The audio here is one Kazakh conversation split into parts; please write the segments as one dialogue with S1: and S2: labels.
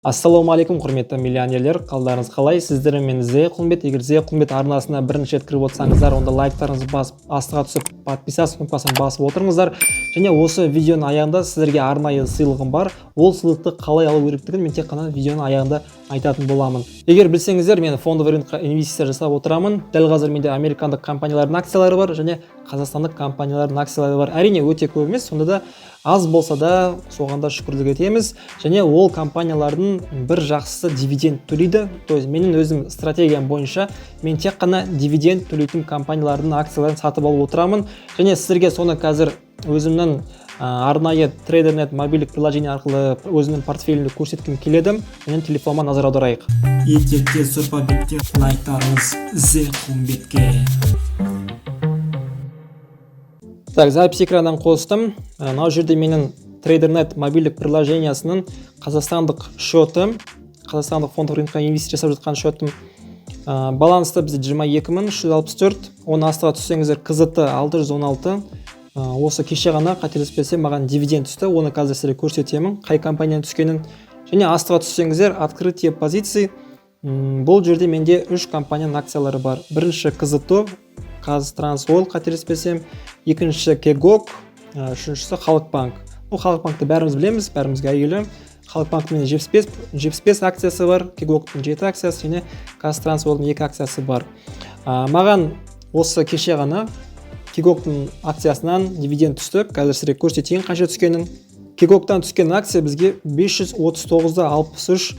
S1: Ассалаумағалейкум, құрметті миллионерлер! Қалдарыңыз қалай? Сіздермен Зе Құлымбет. Егер Зе Құлымбет арнасына бірінші рет кіріп отырсаңыздар, онда лайктарыңызды басып, астыға түсіп, подписаться кнопкасын басып отырыңыздар. Және осы видеоның аяғында сіздерге арнайы сыйлығым бар. Ол сыйлықты қалай алу керектігін мен тек қана видеоның аяғында айтатын боламын. Егер білсеңіздер, мен фондовый рынокқа инвестиция жасап отырамын. Дәл қазір менде американдық компаниялардың акциялары бар және қазақстандық компаниялардың акциялары бар. Әрине, өте көп емес, сонда да аз болса да, соған да шүкірлік етеміз. Және ол компаниялардың бір жақсысы — дивиденд төлейді. То есть менің өзім стратегиям бойынша мен тек қана дивиденд төлейтін компаниялардың акцияларын сатып алып отырамын. Және сіздерге соны қазір өзімнің арнайы Трейдернет мобильдік приложение арқылы өзімнің портфелімді көрсеткім келеді. Менің телефоныма назар аударайық.
S2: Ет етте, сорпа бетте, лайктарыңыз Зе Құлымбетке.
S1: Так, запись экраннан қостым. Мынау жерде менің Трейдернет мобильдік приложениясының қазақстандық счеты, қазақстандық фондовый рынокқа инвестиция жасап жатқан счетым. Баланста бізде 22 364. Оның астыға түссеңіздер, КЗТ 616. Осы кеше ғана, қателеспесем, маған дивиденд түсті. Оны қазір сіздерге көрсетемін, қай компаниядан түскенін. Және астыға түссеңіздер, открытие позиций. Бұл жерде менде үш компанияның акциялары бар. Бірінші КЗТ, КазТрансОйл, қателеспесем, екінші КЕГОК, үшіншісі Халық банк. Ну, Халық банкті бәріміз білеміз, бәрімізге әйгілі. Халық банктің менде 75 акциясы бар, КЕГОКтың жеті акциясы және КазТрансОйлдың екі акциясы бар. Маған осы кеше ғана КЕГОКтың акциясынан дивиденд түсті. Қазір сіздерге көрсетейін қанша түскенін. КЕГОКтан түскен акция бізге 539,63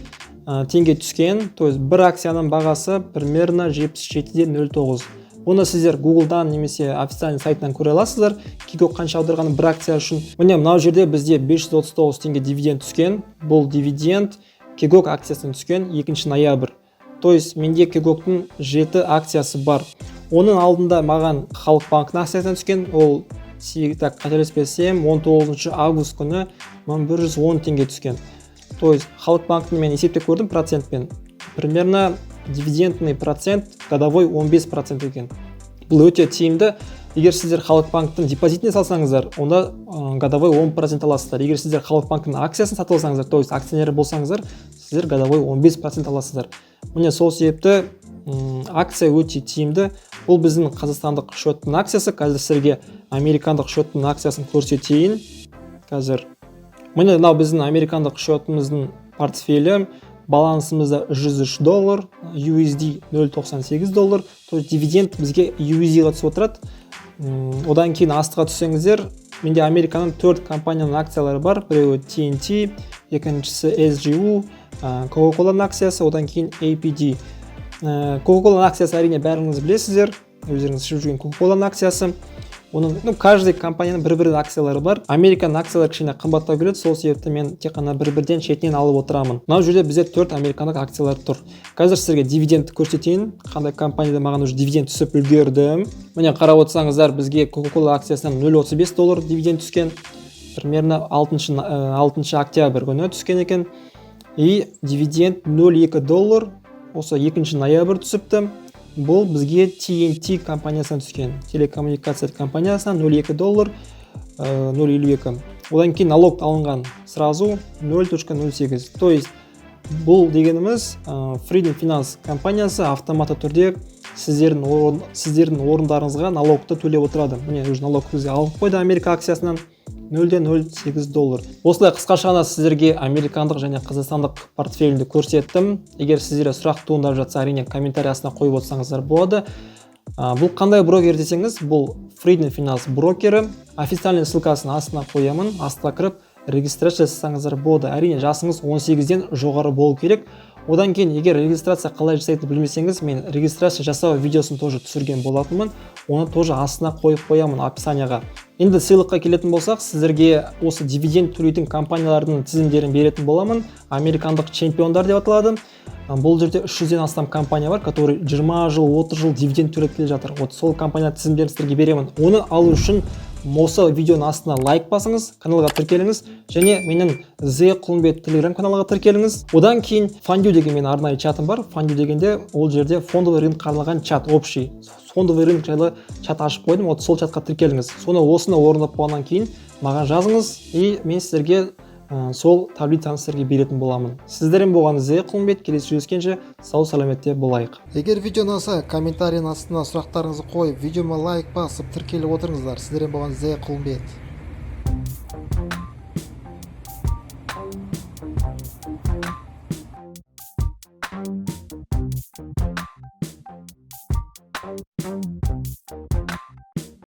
S1: теңге түскен. То есть бір акцияның бағасы примерно 77,09. Оны сіздер Гуглдан немесе официальный сайтынан көре аласыздар, КЕГОК қанша аударғанын бір акция үшін. Міне, мынау жерде бізде 539 теңге дивиденд түскен. Бұл дивиденд КЕГОК акциясынан түскен, 2 ноябрь. То есть менде КЕГОКтың жеті акциясы бар. Оның алдында маған Халық банктің акциясынан түскен. Ол так, қателеспесем, 19 август күні 1110 теңге түскен. То есть Халық банктің мен есептеп көрдім процентпен, примерно дивидендный процент годовой 15% екен. Бұл өте тиімді. Егер сіздер Халық банктің депозитіне салсаңыздар, онда годовой 10% аласыздар. Егер сіздер Халық банктің акциясын сатып алсаңыздар, то есть акционер болсаңыздар, сіздер годовой 15% аласыздар. Міне, сол себепті акция өте тиімді. Бұл біздің қазақстандық счеттың акциясы. Қазір сіздерге американдық счеттың акциясын көрсетейін. Қазір, міне, мынау біздің американдық счетымыздың портфелі. Балансымызда 103 доллар, USD 0.98 доллар. То есть дивиденд бізге USD ға түсіп отырады. Одан кейін астыға түссеңіздер, менде Американың төрт компанияның акциялары бар. Біреуі TNT, екіншісі SGU, Coca-Cola акциясы, одан кейін APD. Coca-Cola акциясы, әрине, бәріңіз білесіздер, өздеріңіз ішіп жүрген Coca-Cola акциясы. Оның, ну, каждый компанияның бір бір акциялары бар. Американың акциялары кішкене қымбаттау келеді, сол себепті мен тек қана бір бірден шетінен алып отырамын. Мынау жерде бізде төрт американдық акциялар тұр. Қазір сіздерге дивидендті көрсетейін, қандай компанияда маған уже дивиденд түсіп үлгерді. Міне, қарап отырсаңыздар, бізге Coca-Cola акциясынан 0.35 доллар дивиденд түскен. Примерно 6, 6 октябрь күні түскен екен. И дивиденд 0.2 доллар осы 2 ноябрь түсіпті. Бұл бізге TNT компаниясынан түскен, телекоммуникация компаниясынан 0.2 доллар, 0.52. Одан кейін налог алынған сразу 0.08. То есть бұл дегеніміз, Freedom Finance компаниясы автоматты түрде сіздердің орындарыңызға налогты төлеп отырады. Міне, уже налог бізге алынып қойды Америка акциясынан 0,08 доллар. Осылай қысқаша ғана сіздерге американдық және қазақстандық портфелімді көрсеттім. Егер сіздерде сұрақ туындап жатса, әрине, комментарий астына қойып отырсаңыздар болады. Бұл қандай брокер десеңіз, бұл Freedom Finance брокері. Официальный ссылкасын астына қоямын. Астына кіріп, регистрация жасасаңыздар болады. Әрине, жасыңыз 18-ден жоғары болу керек. Одан кейін, егер регистрация қалай жасайтынын білмесеңіз, мен регистрация жасау видеосын тоже түсірген болатынмын. Оны тоже астына қойып қоямын, описанияға. Енді сыйлыққа келетін болсақ, сіздерге осы дивиденд төлейтін компаниялардың тізімдерін беретін боламын. Американдық чемпиондар деп аталады. Бұл жерде 300-ден астам компания бар, который 20 жыл, 30 жыл дивиденд төлеп келе жатыр. Вот сол компания тізімдерін сіздерге беремін. Оны алу үшін осы видеоның астына лайк басыңыз, каналға тіркеліңіз және менің Зе Құлымбет телеграм каналға тіркеліңіз. Одан кейін Фандю деген менің арнайы чатым бар. Фандю дегенде, ол жерде фондовый рынокқа арналған чат, общий фондовый рынок жайлы чат ашып қойдым. Вот сол чатқа тіркеліңіз. Соны, осыны орындап болғаннан кейін маған жазыңыз, и мен сіздерге Сол таблицаны сіздерге беретін боламын. Сіздермен болған Зе Құлымбет. Келесі жүздескенше сау саламатте болайық.
S3: Егер видео ұнаса, комментарийдің астына сұрақтарыңызды қойып, видеома лайк басып, тіркеліп отырыңыздар. Сіздермен болған Зе Құлымбет.